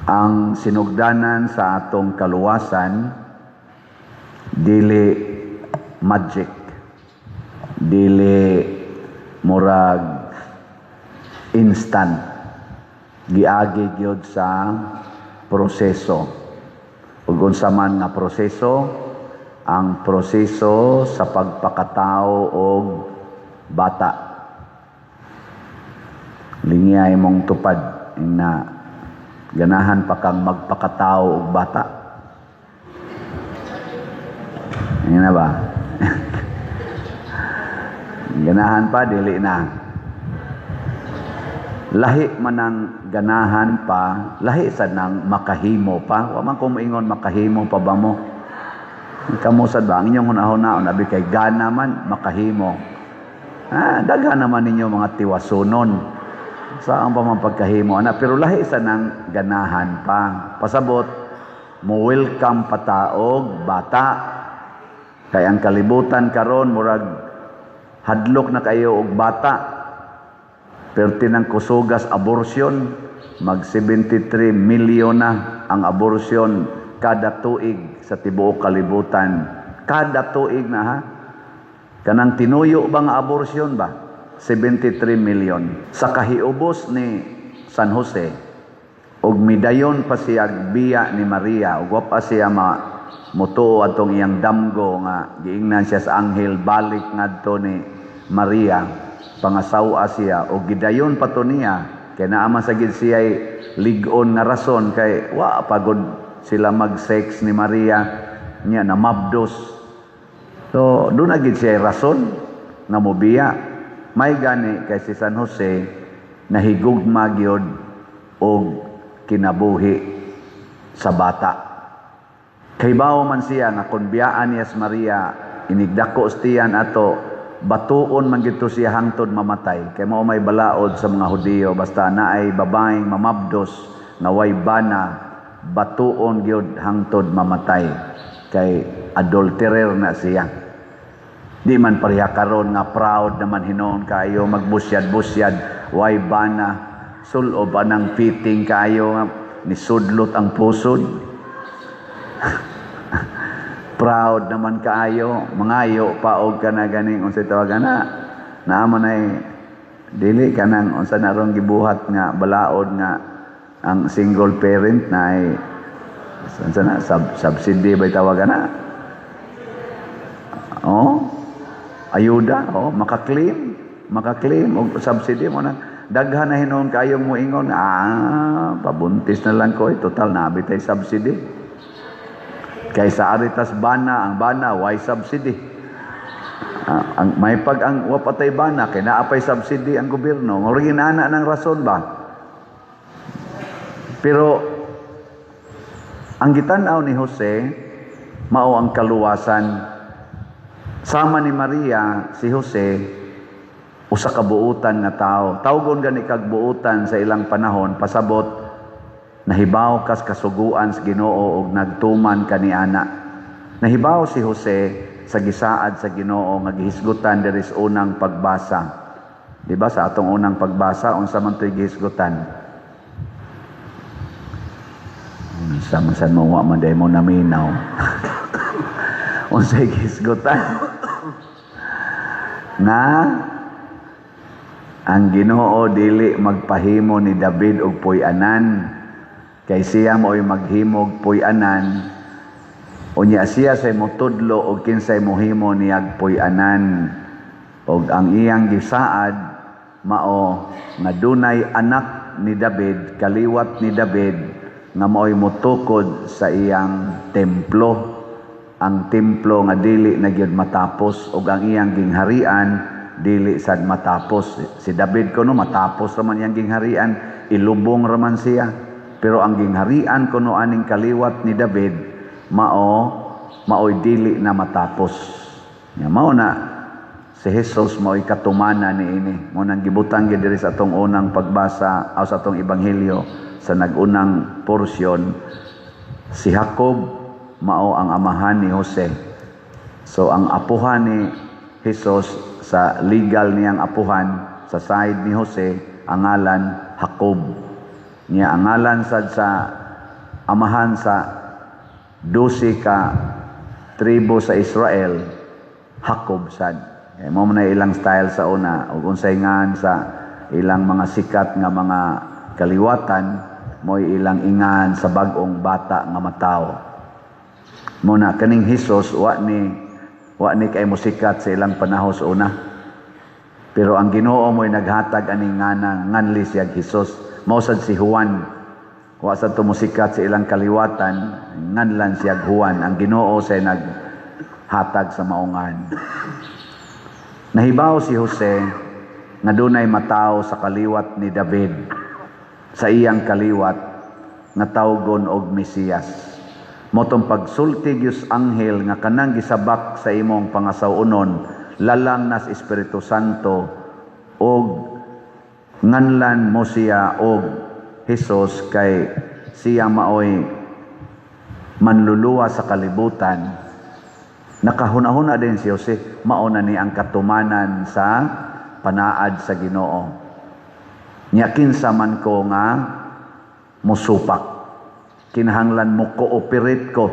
Ang sinugdanan sa atong kaluwasan dili magic, dili murag instant, giagi gyud sa proseso. Ug unsa man nga proseso? Ang proseso sa pagpakatao og bata. Lingiyay mong tupad na ganahan pa kang magpakatao og bata. Ingna ba? Ganahan pa, dili na? Lahi man ang ganahan pa, lahi sad nang makahimo pa. Wa man ko moingon makahimo pa ba mo. Kamo sad ba ang inyong hunahuna, abi kay gana man makahimo. Ah, daghan naman ninyo mga tiwasunon. Saan pa man pagkahimo ana, pero lahi sa nang ganahan pa. Pasabot mo welcome pa taog bata. Kay ang kalibutan karon murag hadlok na kayo og bata. Perti ng kusugas abortion, mag 73 milyon na ang abortion kada tuig sa tibuok kalibutan. Kada tuig na ha. Kanang tinuyo ba nga abortion ba? 73 million. Sa kahiubos ni San Jose, og midayon pa siya biya ni Maria, ug wa pa siya ma mutuo atong iyang damgo nga giingnan siya sa anghel, balik ngadto ni Maria, pangasawa siya, og gidayon pa to niya kay naa man sa gid siya lig-on nga rason, kay wa pagod sila mag-sex ni Maria niya namabdos. So doon na gid siya rason nga mobiya. May gani kay si San Jose nahigugma gyud og kinabuhi sa bata. Kay bawo man siya nga kun biyaan niya si Maria, inigdako tiyan ato, batuon man gito siya hangtod mamatay. Kay mao may balaod sa mga Hudiyo, basta naay babaeng mamabdos nga way bana, batuon gyud hangtod mamatay. Kay adulterer na siya. Di man pareha karon nga proud naman hinuon kaayo magbusyad-busyad, way bana, sulob anang fitting kaayo, nisudlot ang pusod. Proud naman kaayo, mangayo pa og kana ganing unsay tawag ana, naa man ay dili kanang unsa na ron gibuhat nga balaod nga ang single parent na ay unsa na subsidy ba tawag ana? Oh, ayuda, oh, maka-claim og subsidy mo na. Daghan na hinuon kayong moingon, ah, pabuntis na lang ko, eh, total nabi tay subsidy. Kaysa aritas bana, ang bana, why subsidy? Ah, ang, may pag ang wapatay bana, kay naapay subsidy ang gobyerno. Murag inana ng rason ba? Pero ang gitan-aw ni Jose, mao ang kaluwasan. Sama ni Maria, si Jose, usa ka buutan nga tao. Tawgon gani kag buutan sa ilang panahon, pasabot nahibaw kas kasuguan sa Ginoo og nagtuman kaniana. Nahibaw si Jose sa gisaad sa Ginoo nga gihisgutan diri sa unang pagbasa. Di ba sa atong unang pagbasa, unsa man to'y gihisgutan? Unsa man san mo wa man day mo naminaw. Unsay gihisgutan? Na ang Ginoo dili magpahimo ni David og puy-anan, kay siya mo'y maghimog puy-anan, unya siya say motudlo og kinsay mohimo niyag puy-anan. Og ang iyang gisaad mao nga dunay anak ni David, kaliwat ni David, nga mao'y motukod sa iyang templo, ang templo nga dili na gyud matapos, og ang iyang gingharian dili sad matapos. Si David kuno matapos raman iyang gingharian, ilubong raman siya. Pero ang gingharian kuno aning kaliwat ni David mao'y dili na matapos. Nya mao na si Jesus mao'y katumana niini. Mao nang gibutang gyud diri sa atong unang pagbasa o sa atong ebanghelyo sa nagunang porsyon, si Jacob mao ang amahan ni Jose. So ang apuhan ni Jesus sa legal niyang apuhan sa side ni Jose, ang ngalan Jacob. Niya ang ngalan sad sa amahan sa 12 ka tribo sa Israel, Jacob sad. Kay mao man na ilang style sa una, ug unsay ngan sa ilang mga sikat nga mga kaliwatan, mo'y ilang ingan sa bag-ong bata nga matawo. Muna kaning Hesus, wa ni kay mosikat sa ilang panahon sa una. Pero ang Ginoo mo'y naghatag aning ngana, nganli siya Hesus. Mao sad si Juan. Wa sad to mosikat sa ilang kaliwatan, nganlan siya Juan. Ang Ginoo say naghatag sa maungan. Nahibaw si Jose nga dunay matawo sa kaliwat ni David, sa iyang kaliwat nga tawgon og Mesiyas. Motong pagsulti gyud anghel nga kanang gisabak sa imong pangasaw-onon lalang nas Espiritu Santo og nganlan mo siya og Hesus kay siya maoy manluluwa sa kalibutan. Nakahuna-huna din si Jose, mao na ni ang katumanan sa panaad sa Ginoo. Nya kinsa man ko nga musupak? Kinahanglan mo cooperate ko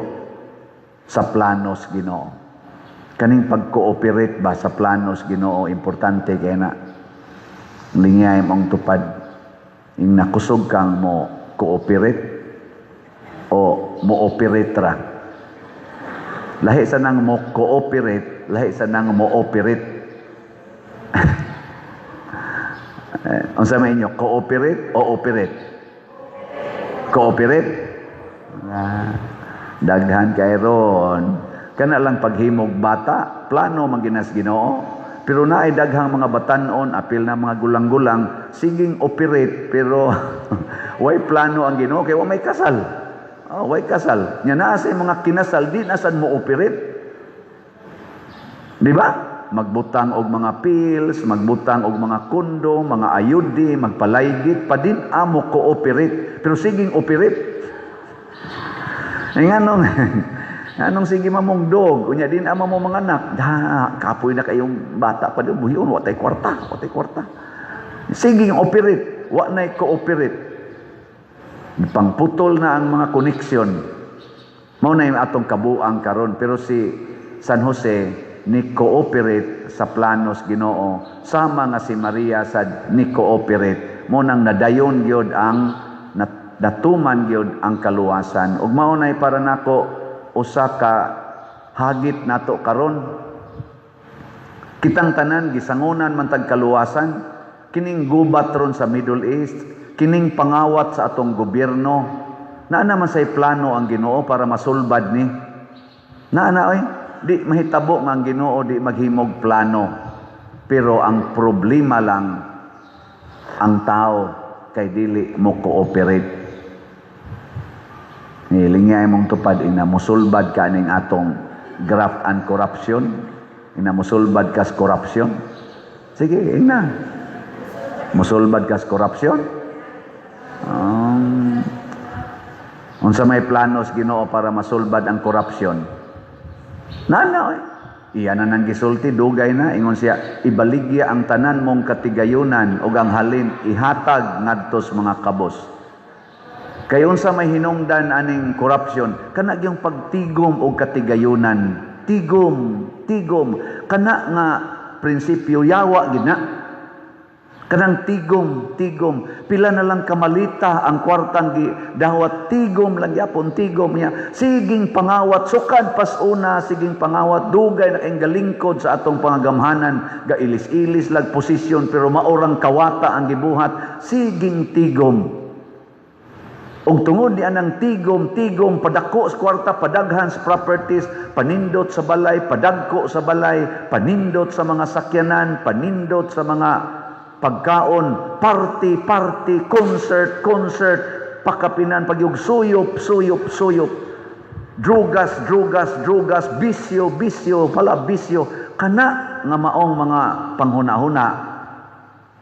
sa planos Ginoo. Kaning pag-cooperate ba sa planos Ginoo, importante kay na. Lingay mong tupad. Ing nakusog kang mo cooperate o mo operate ra. Lahi sa nang mo cooperate, lahi sa nang mo operate. Unsa may inyo, cooperate o operate? Cooperate? Daghan kay ron. Kana lang paghimog bata, plano man ginas Ginoo. Pero naay daghang mga batanon, apil na mga gulang-gulang, siging operate pero way plano ang Ginoo kay wa may kasal. Oh, way kasal. Nya naa sa mga kinasal, di na sad mo operate. Di ba? Magbutang og mga pills, magbutang og mga kondom, mga ayudi, magpalaygit, pa din amo cooperate. Pero siging operate. Ay nganong nganong sige mamong dog, unya din ama mo mga anak, da, kapoy na kayong bata pa din, buhion, wa tay kwarta, wa tay kwarta. Siging operate, wa nay cooperate. Pangputol na ang mga koneksyon. Mao na yung atong kabuang karon, pero si San Jose ni cooperate sa planos Ginoo, sama nga si Maria sad ni cooperate. Mo nang nadayon gyud ang natuman gyud ang kaluwasan. Ug mao nay para nako usa ka hagit nato karon. Kitang tanan gisangunan man tag kaluwasan, kining gubat ron sa Middle East, kining pangawat sa atong gobyerno. Naa naman say plano ang Ginoo para masulbad ni. Naa na oy, di mahitabo nga ang Ginoo di maghimog plano. Pero ang problema lang ang tao kay dili mo cooperate. Nilingay mong tupad ina musulbad ka ning atong graft and corruption. Ina musulbad kas corruption. Sige, ina. Musulbad kas corruption. Unsa may planos Ginoo para masulbad ang corruption? Nana oy. Iya na nang gisulti dugay na, ingon siya, ibaligya ang tanan mong katigayunan ug ang halin ihatag ngadto sa mga kabos. Kay unsa may hinungdan aning corruption? Kana gyung pagtigom og katigayunan. Tigom, tigom. Kana nga prinsipyo yawa gid na. Kanang tigom, tigom. Pila na lang kamalita ang kwartang gi dawat, tigom lang yapon, tigom niya. Siging pangawat, sukad pas una, siging pangawat, dugay na kayong galingkod sa atong pangagamhanan, gailis-ilis lag posisyon, pero maorang kawata ang gibuhat, siging tigom. Ug tungod ni anang tigom, tigom, padako sa kwarta, padaghan sa properties, panindot sa balay, padagko sa balay, panindot sa mga sakyanan, panindot sa mga pagkaon, party, party, concert, concert, pakapinan, pagyug suyop, suyop, suyop, drugas, drugas, drugas, bisyo, bisyo, pala bisyo, kana nga maong mga panghuna-huna,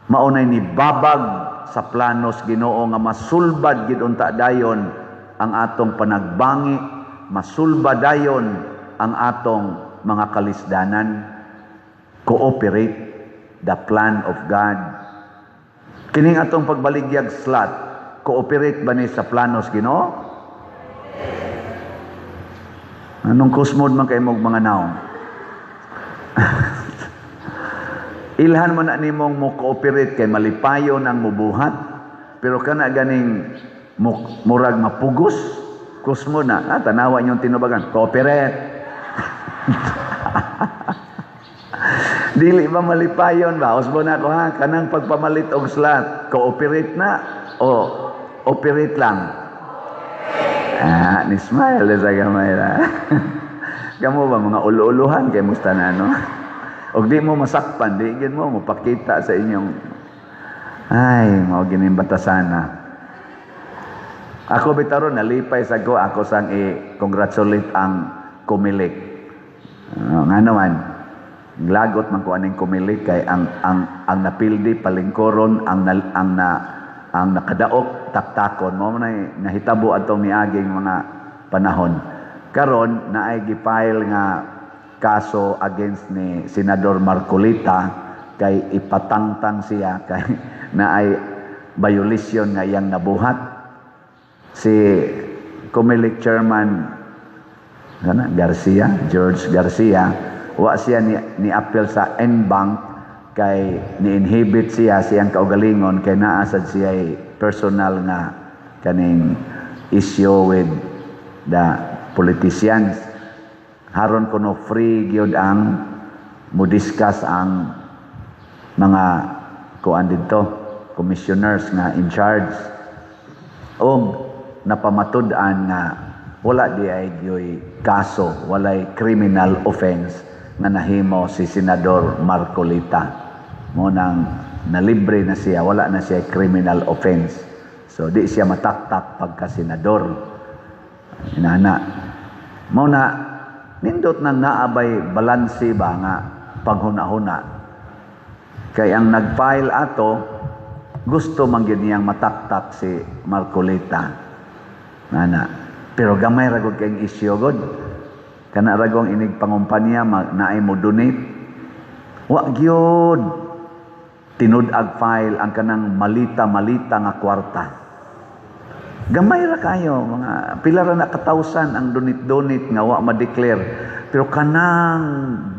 maunay ni babag sa planos Ginoo nga masulbad gid unta dayon ang atong panagbangi, masulbad dayon ang atong mga kalisdanan. Cooperate the plan of God. Kining atong pagbaligyag slot, cooperate ba ni sa planos Ginoo? Anong kusmod man kay mong mga naong? Ilhan man na nimong mo cooperate kay malipayon ang mubuhat, pero kana ganing murag mapugos, kusmo na, tanawa inyong tinubagan, cooperate. Dili ba malipayon ba? Usbo na ako ha, kanang pagpamalit og slot, cooperate na o operate lang? Ah, ni smile sa gamay na. Kamo ba mga ulo-uluhan kay musta na, no? Og di mo masakpan, di gid mo mopakita sa inyong, ay, mao gining batasana. Ako bitaro nalipay sa ko, ako sang i-congratulate ang Comelec. Nga naman, lagot man ko aning Comelec kay ang napildi palingkoron, ang nakadaok taktakon mo man nahitabo atong niaging mga panahon. Karon naay gi-file nga kaso against ni Senador Marcoleta kay ipatangtang siya kay naay violation nga iyang nabuhat. Si Comelec chairman kana Garcia, George Garcia, wa siya ni appeal sa en banc kay ni-inhibit siya siyang kaugalingon kay naa sad siya personal nga kaning issue with the politicians. Haron kuno free gyud ang mo-discuss ang mga kuan didto, commissioners nga in charge, og napamatud-an nga wala di ay gyoy kaso, walay criminal offense nga nahimo si Senador Marcoleta. Mo nang nalibre na siya, wala na siya criminal offense. So di siya mataktak pagka senador. Inana. Mo na nindot nang naabay balanse ba nga paghuna-huna. Kay ang nag-file ato gusto man gyud niyang mataktak si Marcoleta. Nana. Pero gamay ra gud kay issue gud. Kana ra gong inig pangumpanya naay mo donate. Wa gyud tinud-ag file ang kanang malita-malita nga kwarta. Gamay ra kayo, mga pila ra na katawsan ang donate-donate nga wa ma-declare. Pero kanang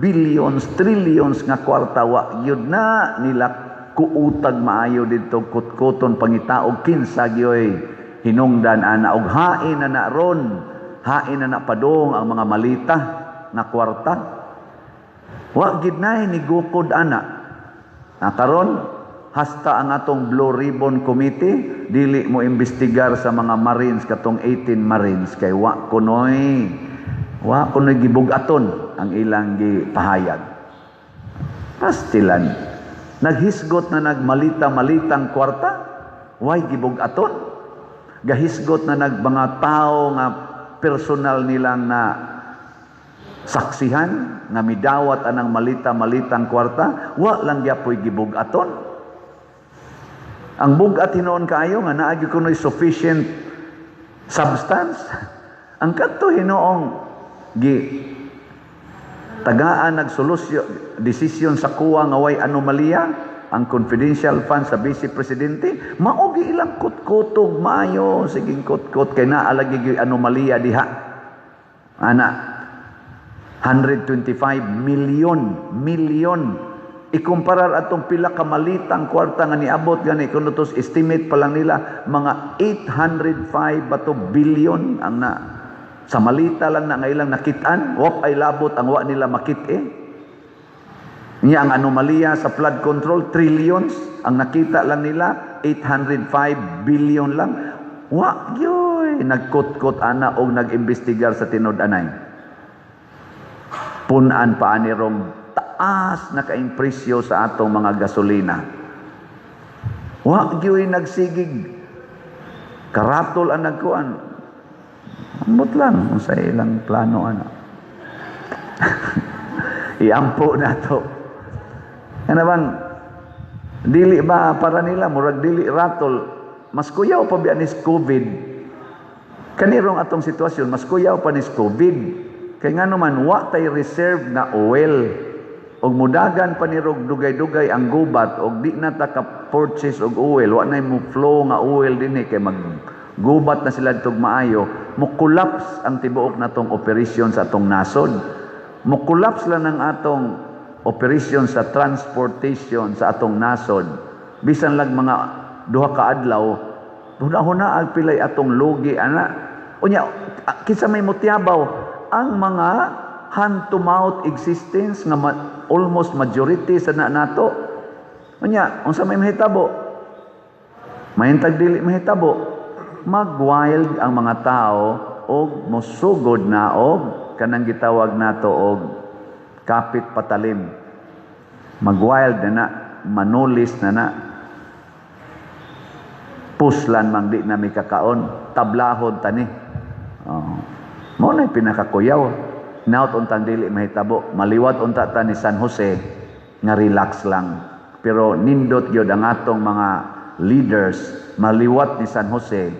billions, trillions nga kwarta wa gyud na nila kuutag maayo didto, kutkuton, pangitaog kinsa gyoy hinungdan ana, og hain na na ron, hain na na padong ang mga malita nga kwarta. Wa gid nay ni gukod ana. Na karon hasta ang atong Blue Ribbon Committee dili mo imbestigar sa mga Marines, katong 18 Marines, kay wa kunoy gibug-aton ang ilang gipahayag. Pastilan naghisgot na nagmalita-malitang kwarta, way gibug-aton. Gahisgot na nag mga tao nga personal nilang na saksihan nga midawat anang malita-malitang kwarta, wa lang gyapoy gibug-aton. Ang bug-at hinuon kaayo nga naa gyud kunoy sufficient substance. Ang kadto hinuong gi tagaan nagsolusyon desisyon sa kuwa nga way anomalya ang confidential fund sa Vice Presidente, mao gi ilang kutkutog maayo, siging kutkot kay naa lagi gyud anomalya diha. Ana 125 million million ikumparar atong pila ka malitang kwarta nga niabot gani kuno tos estimate pa lang nila mga 805 ba to billion ang na sa malita lang na nga ilang nakit-an, wap ay labot ang wa nila makit-e. Niya ang anomalya sa flood control, trillions ang nakita lang nila, 805 billion lang. Wa gyoy nagkutkot ana og nag-imbestigar sa tinud-anay. Punan pa ani rong taas na kaing presyo sa atong mga gasolina. Wa gyoy nagsigig karatol ang nagkuan. Ambot lang kung sa ilang plano ana. Iampo na to. Ano bang dili ba para nila murag dili ratol, mas kuyaw pa biya ni COVID kanirong atong sitwasyon, mas kuyaw pa ni COVID kay nga naman wa tay reserve nga oil og mudagan pa ni rog dugay-dugay ang gubat og di na ta ka purchase og oil, wa na mo flow nga oil dinhi kay mag gubat na sila tug maayo. Mo-collapse ang tibuok natong operation sa atong nasod. Mo-collapse lang ang atong operation sa transportation sa atong nasod. Bisan lang mga 2 ka adlaw, huna-huna ang pilay atong lugi ana. Unya, kinsa may motiyabaw? Ang mga hand to mouth existence nga almost majority sa na nato. Unya, unsa may mahitabo? Mahintag dili mahitabo. Mag-wild ang mga tao og mosugod na og kanang gitawag nato og kapit patalim. Mag-wild na na, manulis na na. Puslan mang di na mikakaon, tablahon tani. Oh. Mao na pinakakuyaw. Naot untang dili mahitabo, maliwat unta ta ni San Jose nga relax lang. Pero nindot gyud ang atong mga leaders, maliwat ni San Jose,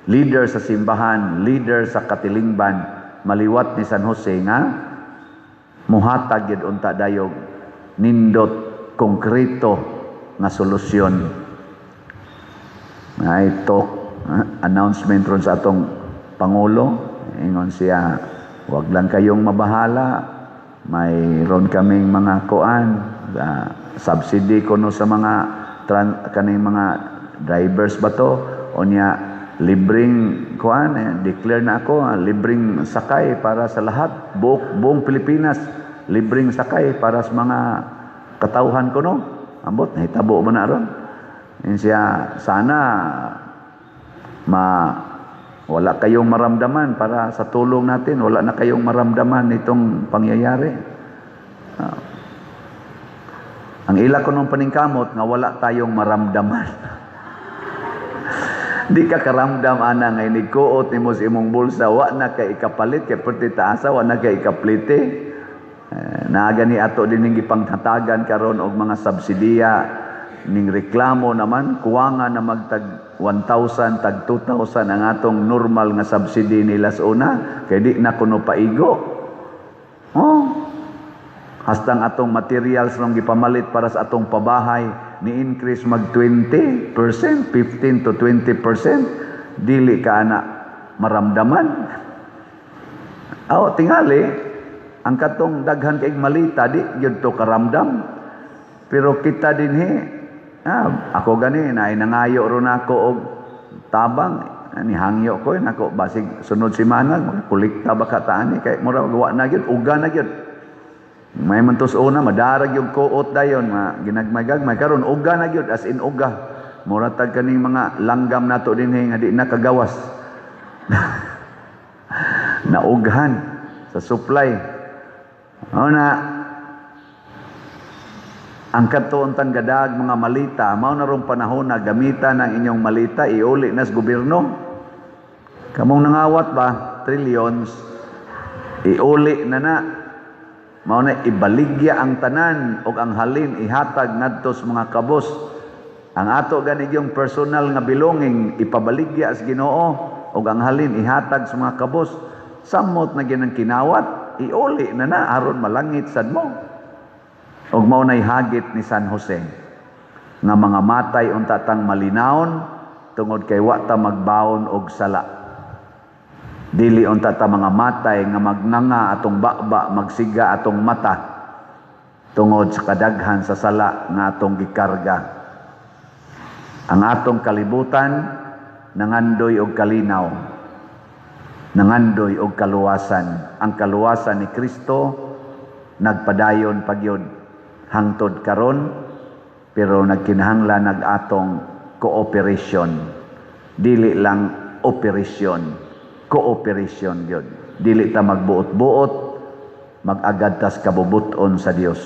leader sa simbahan, leader sa katilingban, maliwat ni San Jose nga muhatag gyud unta dayog nindot konkreto nga solusyon. Ay talk, announcement ron sa atong pangulo, ingon siya, "Wag lang kayong mabahala, mayroon kaming mga kuan, subsidy kuno sa mga kaning mga drivers ba to, unya libreng kuan, eh, declare na ako, libreng sakay para sa lahat, buong Pilipinas, libreng sakay para sa mga katawhan kuno." Ambot nahitabo man na ron. Yun siya, "Sana ma wala kayong maramdaman para sa tulong natin, wala na kayong maramdaman nitong pangyayari." Ang ila ko nung paningkamot nga wala tayong maramdaman. Di ka karamdam ana nga inigkuot nimo sa imong bulsa, wa na kay ikapalit kay perti taasa, wa na kay ikaplite. Eh, naa gani ato din ning gipanghatagan karon og mga subsidiya, ning reklamo naman kuwanga na magtag 1,000, tag 2,000 ang atong normal nga subsidy nila sa una kay di na kuno paigo. Oh. Hastang atong materials nung gipamalit para sa atong pabahay ni increase mag 20%, 15 to 20%, dili ka ana maramdaman. Aw, tingali ang katong daghan kay malita di gyud to karamdam. Pero kita dinhi, ako gani na nangayo ron ako og tabang, ni hangyo ko nako basig sunod semana makakolekta ba ka taani kay mura wa na gyud, uga na gyud. May man tos una madarag yung kuot dayon, ma ginagmay-gagmay, karon uga na gyud, as in uga. Mura tag kaning mga langgam nato dinhi nga di na kagawas. Naughan sa supply. O na ang kadto untang gadag mga malita, mao na rong panahon na gamitan ang inyong malita, iuli na sa gobyerno. Kamong nangawat ba, trillions, iuli na na. Mao na ibaligya ang tanan ug ang halin ihatag ngadto sa mga kabos. Ang ato gani yung personal nga belonging ipabaligya sa Ginoo ug ang halin ihatag sa mga kabos. Samot na ginang kinawat, iuli na na aron malangit sad mo. Ug mao nay hagit ni San Jose nga mga matay unta tang malinawon tungod kay wa ta magbaon og sala. Dili unta ta mga matay nga magnanga atong baba, magsiga atong mata tungod sa kadaghan sa sala nga atong gikarga. Ang atong kalibutan nangandoy og kalinaw, nangandoy og kaluwasan. Ang kaluwasan ni Kristo nagpadayon pagyud hangtod karon, pero nagkinahanglan nag atong cooperation. Dili lang operation, cooperation gyud. Dili ta magbuot-buot, mag-agad tas kabubuton sa Dios.